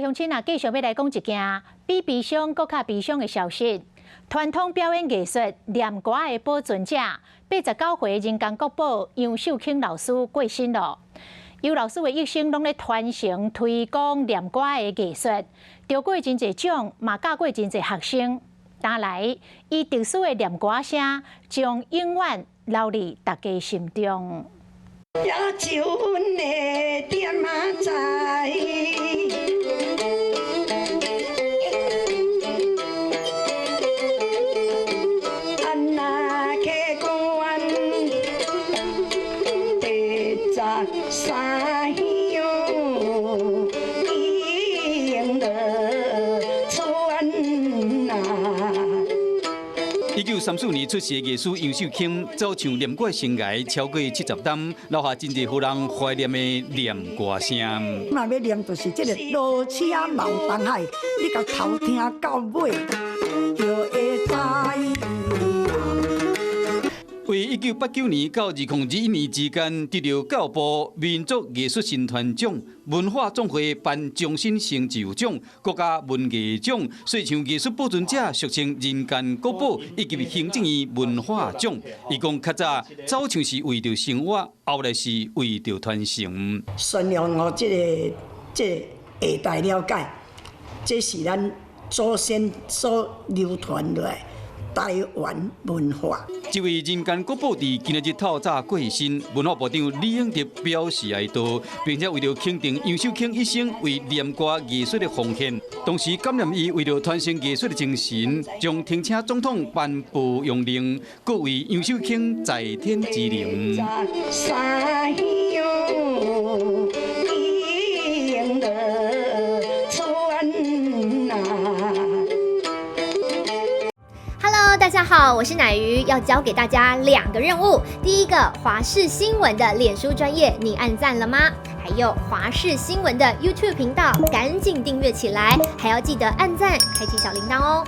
來鄉親啊，繼續欲來講一件比悲傷閣較悲傷的消息。傳統表演藝術念歌的保存者，89歲人間國寶楊秀卿老師過身囉。楊老師的一生攏咧傳承推廣念歌的藝術，得過真濟獎，嘛教過真濟學生。當來伊特殊的念歌聲，將永遠留佇大家心中。也就阮的點仔知。安那客觀，第十三鄉永樂村啊。1934年出世的藝師楊秀卿，走唱念歌生涯超過70冬，留下真濟予人懷念的念歌聲。若欲念就是這個落車望東海，你共頭聽到尾就會知。為1989年到2021年之間，得著教育部民族藝術新傳獎、文化總會頒終身成就獎、國家文藝獎、說唱藝術保存者，俗稱人間國寶，以及行政院文化獎。伊講較早走唱是為著生活，後來是為著傳承。宣揚予這個下代了解，這是咱祖先所流傳落來台灣文化。這位人間國寶佇今仔日透早過身，文化部長李永得表示哀悼，並且為著肯定楊秀卿一生為念歌藝術的奉獻，同時感念伊為著傳承藝術的精神，將呈請總統頒布榮令，告慰楊秀卿在天之靈。三鄉永樂村啊。 Hello，大家好，我是乃瑜，要交給大家兩個任務。第一個，華視新聞的臉書專頁，你按讚了嗎？還有華視新聞的 YouTube 頻道，趕緊訂閱起來，還要記得按讚，開啟小鈴鐺哦。